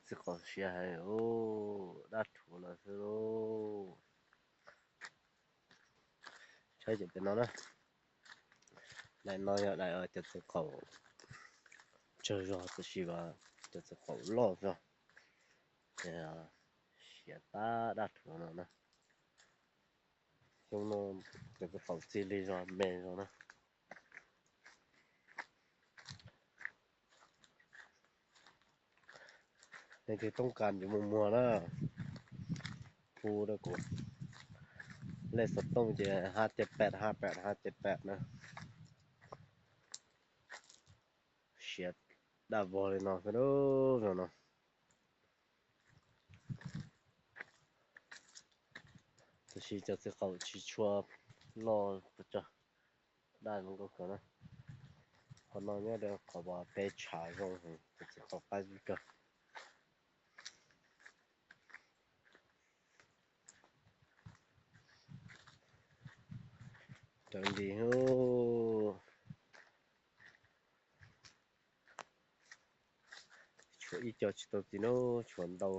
Txiv qaum siav heev, dab rhuav lawm xwb lauj. Saib cov pem no na. Daim no yog daim cov txiv qaum tsawg zog tab sis mas cov txiv qaum loj zog, ces siav tab dab rhuav no na. Xyoo no cov txiv qaum txij li zog me zog na. Leej twg toob kas yuav mus muag na, hu rau kuv. Lej xov tooj ces hab ceg pem hab pem hab ceg pem na. Siav daj vog li no xwb lauj, zoo no. Tab sis cov txiv qaum tsis tshua loj pes tsawg, daj zoo nkauj kawg na. Qhov no nyob rau qhov uas peb tshav zoo heev, cov txiv qaum qab zib kawg. Rawv nti, tshuav ib co tsis tau ti na, tshuav ntau,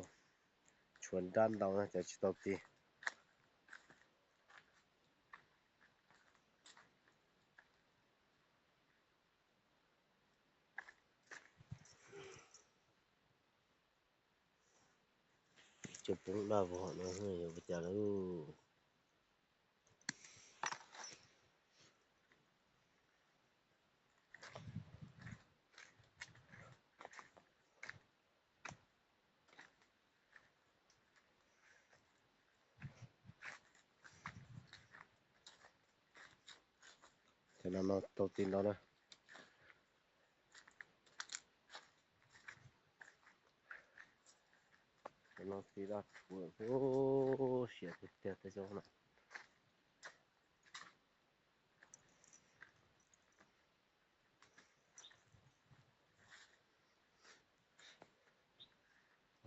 tshuav nrab ntau na cov tsis tau ti. Cov poob daj vog no yog ua cas lauj? Cov no no tau ti ntau na. Cov no ti daj rhuav, siav tiag tiag tej zaub no.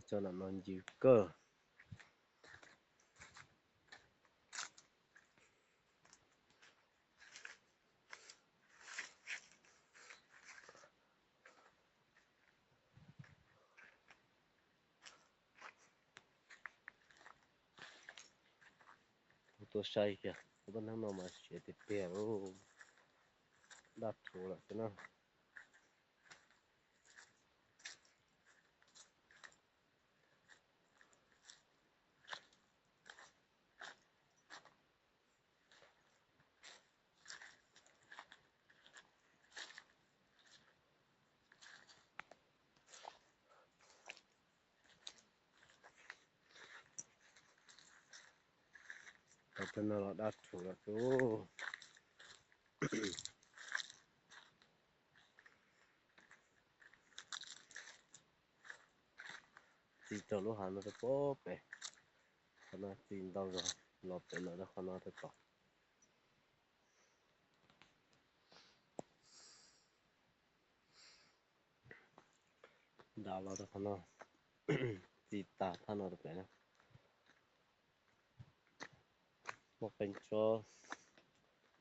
Cov no no ncw kawg. Kuv tuaj saib kiag, kuv tuaj hnub no mas siav tiag tiag lauj, daj rhuav lawm xwb na. Cov no los daj rhuav lawm xwb. Txi rau lub hav no rau pem, qhov no txi ntau zog los pem lawm rau qhov no rau tom. Nram los rau qhov no, txi tag thaj no rau pem na. Muaj qee tsob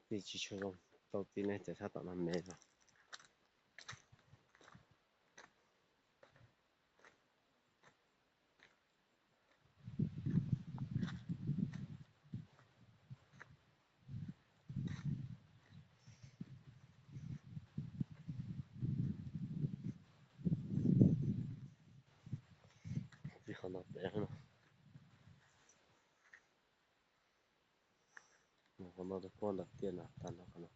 txi tsis tshua zoo, tau txi ne ces thaj tom no me zog. Txi qhov no pem no. Qhov no rau puag nram tiaj no tag nrho qhov no.